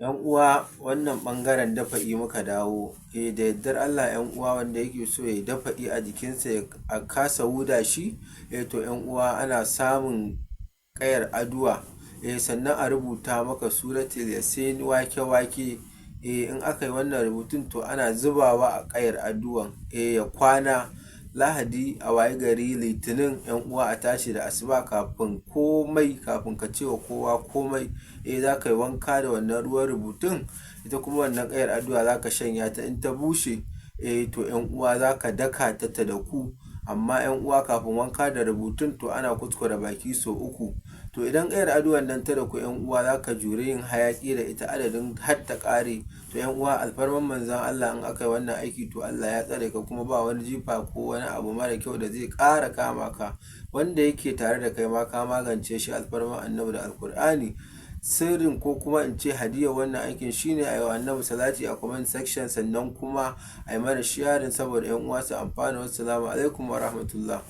Yan uwa, wannan ɓangaren dafa'i muka dawo. Da yardar Allah, yan uwa, wanda yake so ya dafa'i a jikinsa a kasa huda shi, to yan uwa, ana samun ƙayar aduwa. Sannan a rubuta maka Suratul Yasin wake wake. In aka yi wannan rubutun, to ana zubawa a ƙayar aduwan, ya kwana Lahadi, a wayi gari Litinin, yan uwa, a tashi da asuba, kafin komai, kafin ka ce wa kowa komai, za ka yi wanka da wannan ruwan rubutun. Ita kuma wannan ƙayar addu'a za ka shanya ta. In ta bushe, to yan uwa, za ka daka ta, ta daku. Amma yan uwa, kafin wanka da rubutun, to ana kuskure baki sau uku. To idan ƙayar addu'an nan ta daku, yan uwa, za ka juri yin hayaƙi da ita adadin har ta ƙare. To yan uwa, alfarman Manzon Allah, in aka yi wannan aiki, to Allah ya tsare ka, kuma ba wani jifa ko wani abu mara kyau da zai ƙara kama ka. Wanda yake tare da kai ma ka magance shi, alfarman Annabi da Alkur'ani. Sirrin, ko kuma in ce hadiyar wannan aikin, shine a yi wa Annabi salati a comment section, sannan kuma a yi mana sharing saboda yan uwa su amfana. Wassalamu alaikum wa rahmatullah.